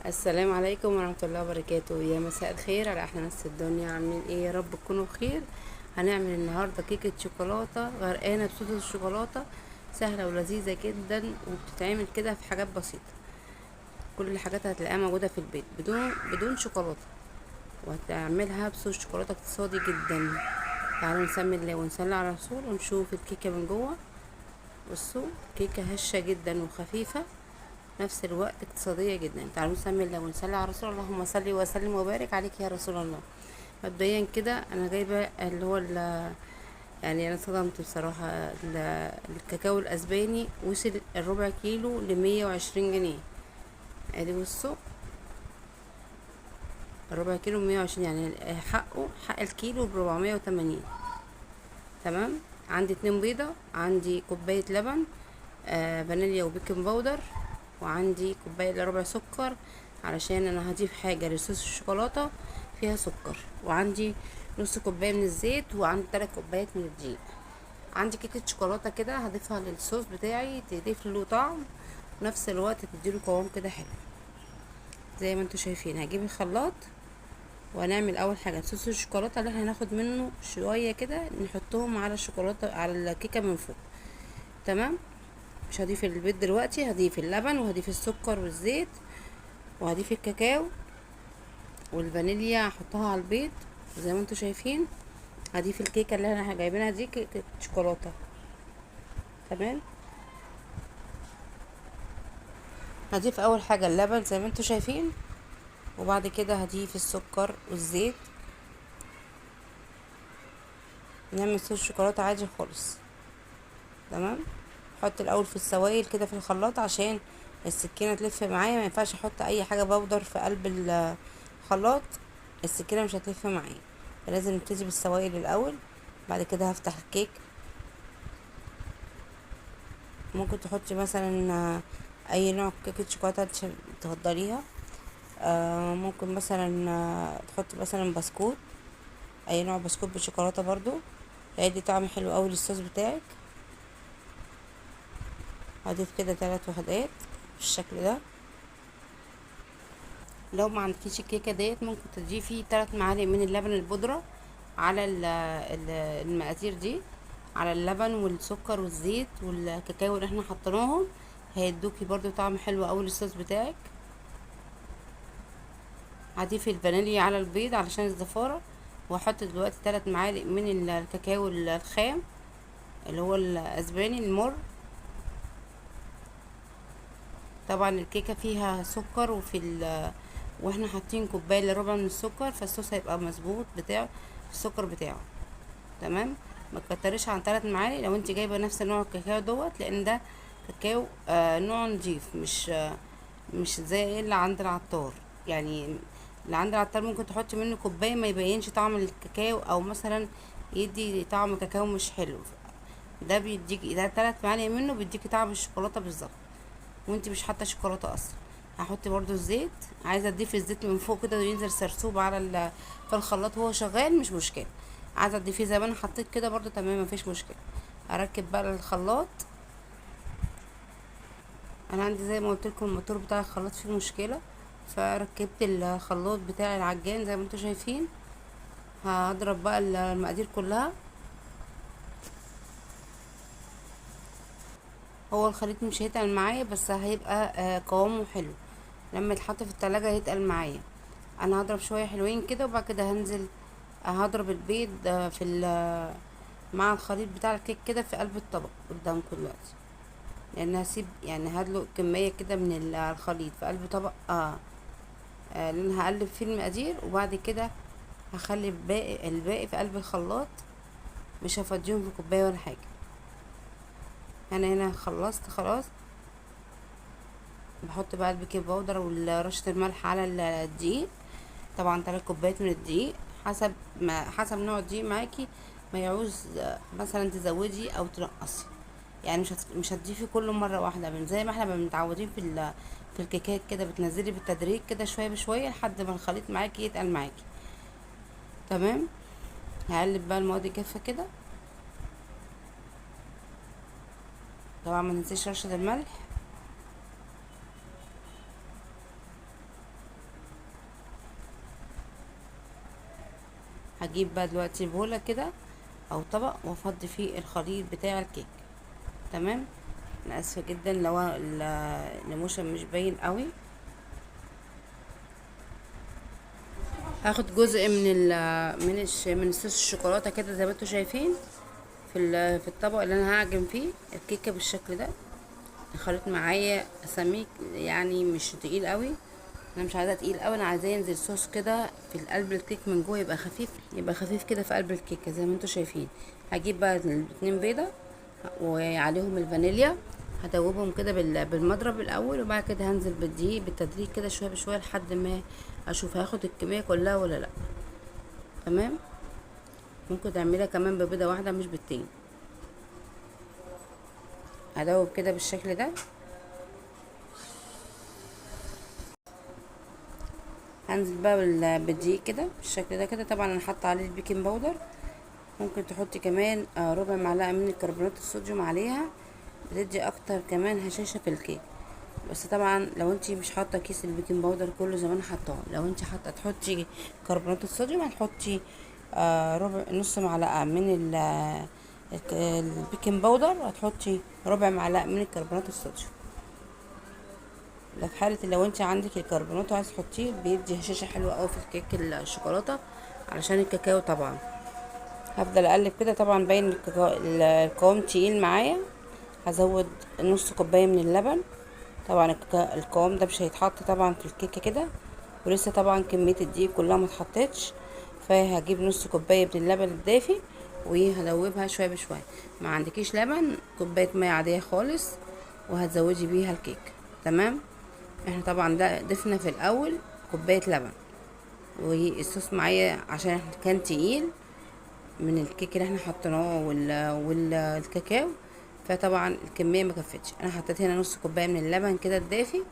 السلام عليكم ورحمة الله وبركاته. يا مساء الخير على احلى ناس في الدنيا. عاملين ايه؟ يا رب تكونوا بخير. هنعمل النهارده كيكة شوكولاتة غرقانة بصوص الشوكولاتة، سهلة ولذيذة جدا وبتتعمل كده في حاجات بسيطة. كل الحاجات هتلاقيها موجودة في البيت بدون شوكولاتة، وهتعملها بصوص شوكولاتة اقتصادي جدا. تعالوا نسمي الله ونصلي على الرسول ونشوف الكيكة من جوه. بصوا كيكة هشة جدا وخفيفة نفس الوقت اقتصادية جدا. تعالوا نسمي الله ونصلي على رسول الله. اللهم صل وسلم وبارك عليك يا رسول الله. مبدئيا كده انا جايبة اللي هو يعني انا اتصدمت بصراحة، الكاكاو الاسباني وصل الربع كيلو ل120 جنيه. ادي بصوا الربع كيلو 120، يعني حق الكيلو ب480. تمام. عندي 2 بيضة، عندي كوباية لبن، فانيليا وبيكنج باودر، وعندي كوباية الا ربع سكر علشان انا هضيف حاجة لصوص الشوكولاتة فيها سكر، وعندي نص كوباية من الزيت، وعندي 3 كوبايات من الدقيق. عندي كيكة شوكولاتة كده هضيفها للصوص بتاعي، تضيف له طعم ونفس الوقت تديله قوام كده حلو زي ما انتم شايفين. هجيب الخلاط وهنعمل اول حاجة صوص الشوكولاتة اللي احنا هناخد منه شوية كده نحطهم على الشوكولاتة على الكيكه من فوق. تمام. مش هضيف البيض دلوقتي، هضيف اللبن وهضيف السكر والزيت وهضيف الكاكاو والفانيليا هحطها على البيض زي ما انتم شايفين. هضيف الكيكه اللي احنا جايبينها دي، كيكة شوكولاتة. تمام. هضيف اول حاجة اللبن زي ما انتم شايفين، وبعد كده هضيف السكر والزيت. نعمل صوص شوكولاتة عادي خالص. تمام. احط الاول في السوائل كده في الخلاط عشان السكينة تلف معايا، ما ينفعش احط اي حاجة بودر في قلب الخلاط، السكينة مش هتلف معايا، فلازم نبتدي بالسوائل الاول. بعد كده هفتح الكيك. ممكن تحطي مثلا اي نوع كيكة شوكولاتة تفضليها، ممكن مثلا تحطي مثلا بسكوت، اي نوع بسكوت بالشوكولاته برضو هيدي طعم حلو قوي للصوص بتاعك. هضيف كده 3 وحدات بالشكل ده. لو ما عندكيش الكيكه ديت ممكن تضيفي 3 معالق من اللبن البودره على المقادير دي، على اللبن والسكر والزيت والكاكاو اللي احنا حطيناهم، هيدوكي برضو طعم حلو قوي للصوص بتاعك. هضيف الفانيليا على البيض علشان الزفاره، واحط دلوقتي 3 معالق من الكاكاو الخام اللي هو الاسباني المر. طبعا الكيكه فيها سكر واحنا حاطين كوباية الا ربع من السكر، فالصوص هيبقى مظبوط بتاع السكر بتاعه. تمام. ما تكتريش عن 3 معالق لو انت جايبه نفس نوع الكاكاو دوت، لان ده كاكاو، نوع نضيف، مش زي اللي عند العطار. يعني اللي عند العطار ممكن تحطي منه كوباية ما يبينش طعم الكاكاو، او مثلا يدي طعم كاكاو مش حلو. ده بيديكي ده 3 معالق منه بيديكي طعم الشوكولاتة بالظبط، وانت مش حاطه شوكولاتة اصلا. هحط برضو الزيت، عايزه اضيف الزيت من فوق كده وينزل سرسوب على في الخلاط وهو شغال، مش مشكلة. عايزه اضيفيه زي ما انا حطيت كده برضو، تمام، مفيش مشكلة. اركب بقى الخلاط. انا عندي زي ما قلت لكم الموتور بتاع الخلاط فيه مشكلة، فركبت الخلاط بتاع العجان زي ما انتم شايفين. هضرب بقى المقادير كلها. هو الخليط مش هيتقل معايا، بس هيبقى، قوامه حلو لما يتحط في التلاجة هيتقل معايا. انا هضرب شوية حلوين كده، وبعد كده هنزل هضرب البيض، مع الخليط بتاع الكيك كده في قلب الطبق قدامكم دلوقتي، لان هسيب يعني هدلق كمية كده من الخليط في قلب طبق، لان هقلب فيه المقادير، وبعد كده هخلي الباقي في قلب الخلاط، مش هفضيهم في كوباية ولا حاجة. انا هنا خلصت خلاص. بحط بقى البيكنج باودر ورشه الملح على الدقيق، طبعا 3 كوبايات من الدقيق حسب نوع الدقيق معاكي، ما يعوز مثلا تزودي او تنقصي، يعني مش هتضيفي كله مرة واحدة، من زي ما احنا متعودين في الكيكات كده، بتنزلي بالتدريج كده شوية بشوية لحد ما الخليط معاكي يتقل معاكي. تمام. هقلب بقى المواد الجافه كده، طبعا ما ننساش رشه الملح. هجيب بقى دلوقتي بولة كده او طبق وافضي فيه الخليط بتاع الكيك. تمام. انا اسفه جدا لو ال motion مش باين قوي. هاخد جزء من صوص الشوكولاتة كده زي ما انتم شايفين في الطبق اللي انا هعجن فيه الكيكه بالشكل ده. الخليط معايا سميك يعني مش تقيل قوي، انا مش عايزاه تقيل قوي، انا عايزاه ينزل صوص كده في قلب الكيك من جوه، يبقى خفيف، يبقى خفيف كده في قلب الكيكه زي ما انتم شايفين. هجيب بقى 2 بيضة وعليهم الفانيليا، هدوبهم كده بالمضرب الاول، وبعد كده هنزل بالدقيق بالتدريج كده شوية بشوية لحد ما اشوف هاخد الكمية كلها ولا لا. تمام. ممكن تعمليها كمان ببيضه واحدة مش بالتاني. هدوب كده بالشكل ده. هنزل بقى بالدقيق كده بالشكل ده كده. طبعا انا حاطه عليه ال baking powder، ممكن تحطي كمان ربع معلقه من الكربونات الصوديوم عليها، بتدي اكتر كمان هشاشة في الكيك. بس طبعا لو انتي مش حاطه كيس ال baking powder كله زي ما انا حاطاه، لو انتي حاطه تحطي كربونات الصوديوم هتحطي ربع نص معلقه من ال baking powder، وهتحطي ربع معلقه من الكربونات الصوديوم. ده في حاله لو انت عندك الكربونات وعايز تحطيه، بيدي هشاشة حلوة قوي في الكيك الشوكولاتة علشان الكاكاو. طبعا هفضل اقلب كده، طبعا باين القوام تقيل معايا. هزود نص كوباية من اللبن. طبعا القوام ده مش هيتحط طبعا في الكيكه كده، ولسه طبعا كمية الدقيق كلها ما اتحطتش، فهجيب نص كوباية من اللبن الدافي وهدوبها شوية بشوية. ما عندكيش لبن، كوباية مية عادية خالص، وهتزودي بيها الكيك. تمام. احنا طبعا ده ضفنا في الاول كوباية لبن، والصوص معايا عشان كان تقيل من الكيك اللي احنا حطيناه والكاكاو، فطبعا الكمية ما كفتش. انا حطيت هنا نص كوباية من اللبن كده الدافي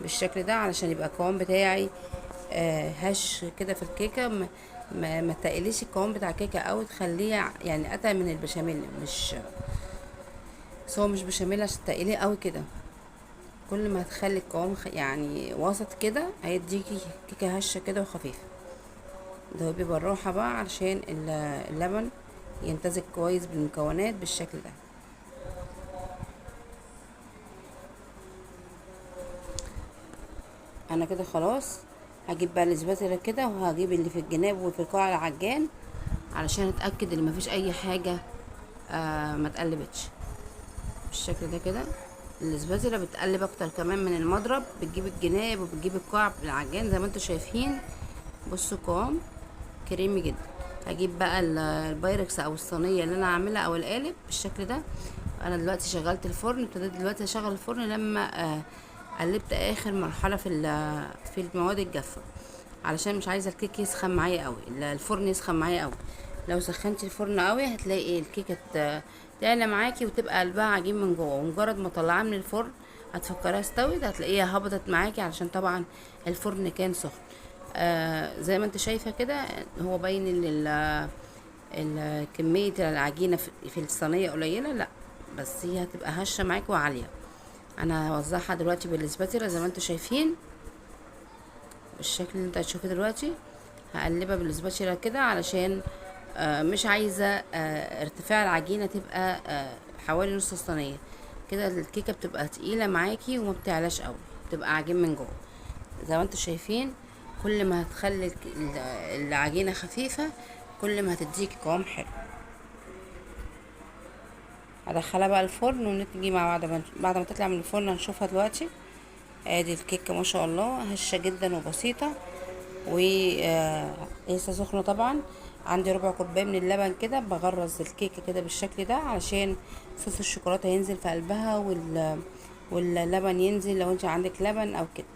بالشكل ده علشان يبقى القوام بتاعي هش كده في الكيكه، ما تقليش القوام بتاع الكيكه او تخليه اتقل من البشاميل، مش بس هو مش بشاميل عشان تقليه قوي كده. كل ما هتخلي القوام وسط كده هيديكي كيكة هشه كده وخفيفة. دوبي بالراحة بقى علشان اللبن يمتزج كويس بالمكونات بالشكل ده. انا كده خلاص هجيب بقى الاسباتيلا كده، وهجيب اللي في الجناب وفي قاع العجان علشان اتاكد ان مفيش اي حاجة ما اتقلبتش بالشكل ده كده. الاسباتيلا بتقلب اكتر كمان من المضرب، بتجيب الجناب وبتجيب القاع بالعجان زي ما انتم شايفين. بصوا قوام كريمي جدا. هجيب بقى البايركس او الصينية اللي انا هعملها او القالب بالشكل ده. انا دلوقتي شغلت الفرن، ابتديت دلوقتي اشغل الفرن لما قلبت اخر مرحلة في المواد الجافه، علشان مش عايزه الكيك يسخن معايا قوي، الفرن يسخن معايا قوي. لو سخنتي الفرن قوي هتلاقي الكيكه تعلى معاكي وتبقى قلبها عجين من جوه، ومجرد ما طلعها من الفرن هتفكريها استوت، هتلاقيها هبطت معاكي علشان طبعا الفرن كان سخن. زي ما انت شايفه كده هو باين ان كمية العجينة في الصينية قليله، لا بس هي هتبقى هشه معاكي وعاليه. انا هوزعها دلوقتي بالاسباتيلا زي ما انتوا شايفين بالشكل اللي انتوا هتشوفوه دلوقتي. هقلبها بالاسباتيلا كده علشان مش عايزه ارتفاع العجينة تبقى حوالي نص الصينية كده. الكيكه بتبقى تقيلة معاكي وما بتعلاش قوي، بتبقى عجين من جوه زي ما انتوا شايفين. كل ما هتخلي العجينة خفيفة كل ما هتديكي قوام حلو. هدخلها بقى الفرن ونيجي مع بعض بعد ما تطلع من الفرن هنشوفها دلوقتي. ادي الكيكه ما شاء الله هشه جدا وبسيطة و لسه سخنة. طبعا عندي ربع كوباية من اللبن كده، بغرز الكيكه كده بالشكل ده علشان صوص الشوكولاتة ينزل في قلبها واللبن ينزل لو انت عندك لبن او كده.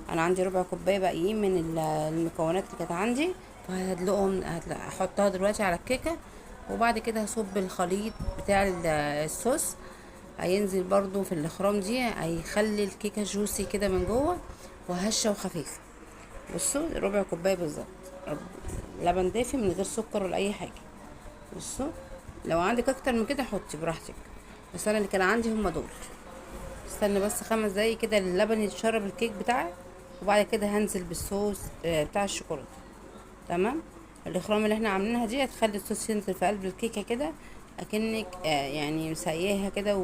انا عندي ربع كوباية باقيين من المكونات اللي كانت عندي، فهدلقهم، هحطها دلوقتي على الكيكه، وبعد كده هصب الخليط بتاع الصوص، هينزل برضو في الاخرام دي، هيخلي الكيكه جوسي كده من جوه وهشه وخفيفة. بصوا ربع كوباية بالظبط لبن دافي من غير سكر ولا اي حاجة. بصوا لو عندك اكتر من كده حطي براحتك، بس انا اللي كان عندي هم دول. استنى بس 5 دقايق كده اللبن يتشرب الكيك بتاعي، وبعد كده هنزل بالصوص بتاع الشوكولاتة. تمام. الاخرام اللي احنا عاملينها دي هتخلي الصوص ينزل في قلب الكيكه كده، اكنك يعني مسقياها كده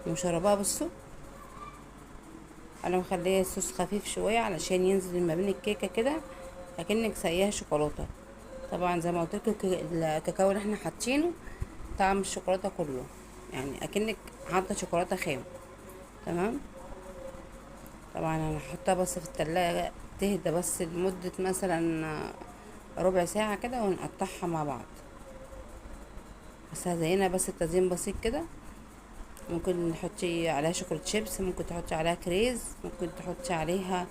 ومشرباها. بصوا انا مخليه الصوص خفيف شوية علشان ينزل ما بين الكيكه كده، اكنك سقياها شوكولاتة. طبعا زي ما قلت لكم الكاكاو اللي احنا حاطينه طعم الشوكولاتة كله، يعني اكنك حاطه شوكولاتة خام. تمام. طبعا انا هحطها بس في التلاجة تهدى بس لمدة مثلا ربع ساعة كده، ونقطعها مع بعض. بس هزينها بس التزيين بسيط كده. ممكن تحطي عليها chocolate chips، ممكن تحطي عليها كريز، ممكن تحطي عليها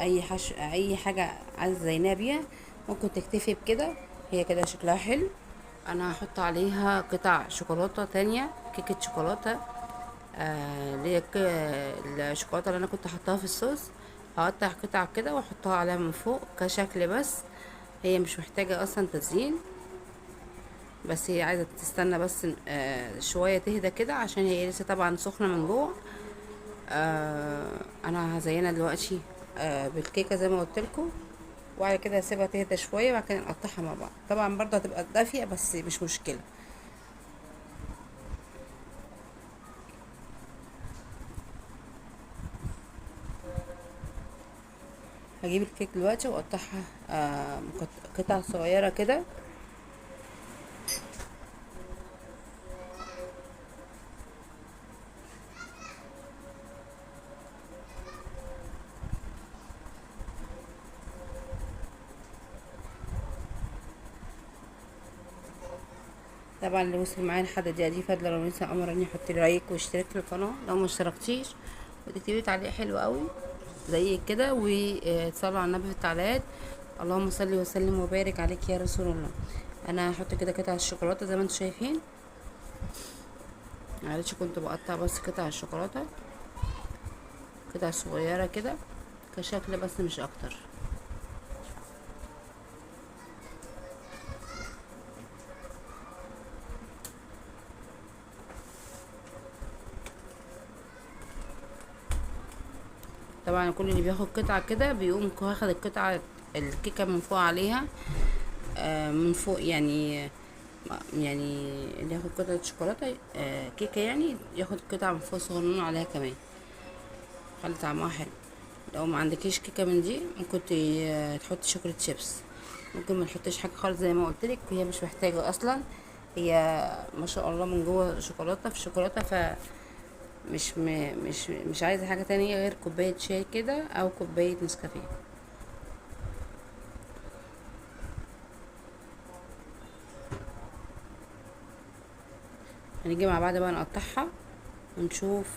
اي حاجة عايزه تزينيها بيها. ممكن تكتفي بكده، هي كده شكلها حلو. انا هحط عليها قطع شوكولاتة تانية، كيكة شوكولاتة، اللي هي الشوكولاتة اللي انا كنت حطاها في الصوص. هقطع قطع كده واحطها عليها من فوق كشكل بس، هي مش محتاجه اصلا تزيين، بس هي عايزه تستنى بس، شوية تهدى كده عشان هي لسه طبعا سخنة من جوه. انا هزينها دلوقتي، بالكيكه زي ما قلت لكم، وبعد كده هسيبها تهدى شوية وبعد كده نقطعها مع بعض. طبعا برضه هتبقى دافيه بس مش مشكلة. هجيب الكيك دلوقتي واقطعها، قطع صغيرة كده. طبعا اللي وصل معايا لحد الدقيقة دي فضلا لو لسه امر اني احط لايك واشتراك في القناة لو ما اشتركتيش، وتكتبي تعليق حلو قوي زي كده، وتصلوا على النبي في التعليقات. اللهم صل وسلم وبارك عليك يا رسول الله. انا هحط كده قطع الشوكولاتة زي ما انتم شايفين، معلش كنت بقطع بس قطع الشوكولاتة قطع صغيرة كده كشكل بس مش اكتر. طبعا كل اللي بياخد قطعه كده بيقوم واخد القطعة الكيكه من فوق عليها، من فوق، يعني اللي ياخد قطعه شوكولاتة، كيكة يعني ياخد قطعه من فوق صغنونه عليها كمان، خلي طعمها حلو. لو ما عندكيش كيكة من دي ممكن تحطي شوكولاتة شيبس، ممكن ما تحطيش حاجة خالص زي ما قلت لك، هي مش محتاجه اصلا، هي ما شاء الله من جوه شوكولاتة في شوكولاتة، ف مش عايزه حاجة تانية غير كوباية شاي كده او كوباية نسكافيه. هنيجي مع بعض بقى نقطعها ونشوف،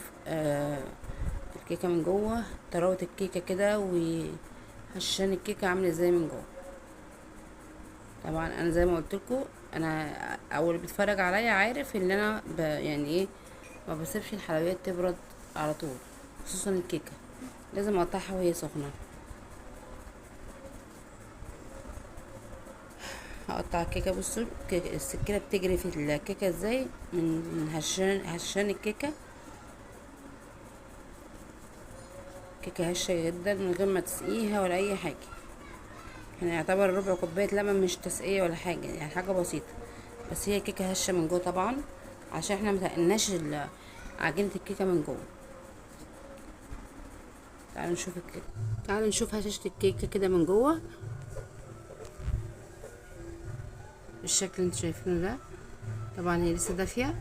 الكيكه من جوه، طراوه الكيكه كده وهشان الكيكه عامله ازاي من جوه. طبعا انا زي ما قلت لكم، انا اول اللي بيتفرج عليا عارف ان انا ما بسيبش الحلويات تبرد على طول، خصوصا الكيكه لازم اقطعها وهي سخنة. هقطع الكيكه، بصوا السكينة بتجري في الكيكه ازاي من هشان الكيكه. كيكة هشه جدا من غير ما تسقيها ولا اي حاجة، يعني يعتبر ربع كوباية لبن مش تسقيه ولا حاجة، يعني حاجة بسيطة، بس هي كيكة هشه من جوه طبعا عشان احنا ما تقلناش عجينه الكيكه من جوه. تعالوا نشوف الكيكه، تعالوا نشوف هشاشة الكيكه كده من جوه بالشكل اللي انتوا شايفينه ده. طبعا هي لسه دافيه،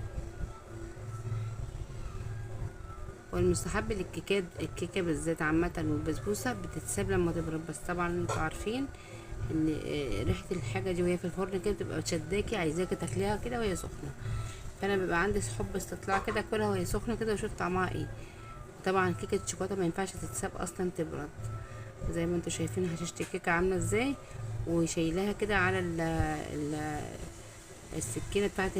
والمستحب للكيكات الكيكه بالذات عامة والبسبوسه بتتساب لما تبرد، بس طبعا انتوا عارفين ان ريحه الحاجة دي وهي في الفرن كده بتبقى شداكي، عايزاكي تاكليها كده وهي سخنة، فانا بيبقى عندي حب استطلاع كده اكلها وهي سخنة كده واشوف طعمها ايه. طبعا كيكة الشوكولاتة ما ينفعش تتساب اصلا تبرد، زي ما انتوا شايفين هشاشة الكيكه عامله ازاي، وشايلاها كده على السكينة بتاعت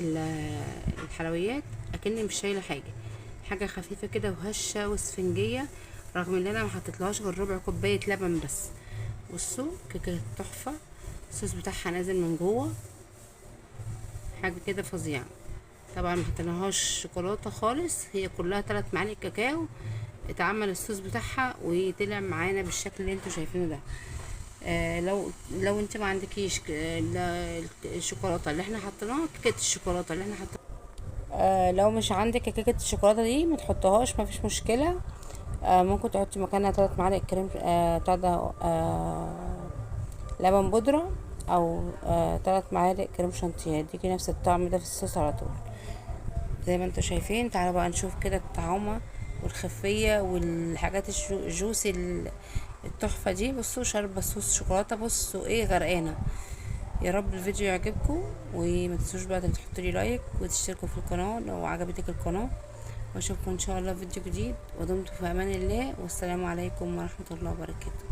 الحلويات اكني مش شايله حاجة، حاجة خفيفة كده وهشه واسفنجيه، رغم ان انا ما حطيتلهاش غير ربع كوباية لبن بس. بصوا كيكة تحفة، الصوص بتاعها نازل من جوه، حاجة كده فظيعة. طبعا ما حطيناهاش شوكولاتة خالص، هي كلها 3 معالق كاكاو اتعمل الصوص بتاعها وطلع معانا بالشكل اللي انتوا شايفينه ده. لو انت ما عندكيش الشوكولاتة اللي احنا حطيناها، كيكة الشوكولاتة اللي احنا حطيناها، لو مش عندك كيكة الشوكولاتة دي ما تحطهاش، ما فيش مشكلة. ممكن تحطي مكانها 3 معالق كريم، بتاع ده، لبن بودره، او 3 معالق كريم شانتيه، هيديكي نفس الطعم ده في الصوص على طول زي ما انتوا شايفين. تعالوا بقى نشوف كده الطعامه والخفيه والحاجات الجوسي التحفة دي. بصوا شاربه صوص شوكولاتة، بصوا ايه غرقانة. يا رب الفيديو يعجبكم، وما تنسوش بقى تحطوا لي لايك وتشتركوا في القناة لو عجبتك القناة، واشوفكم ان شاء الله في فيديو جديد، ودمتم في امان الله، والسلام عليكم ورحمة الله وبركاته.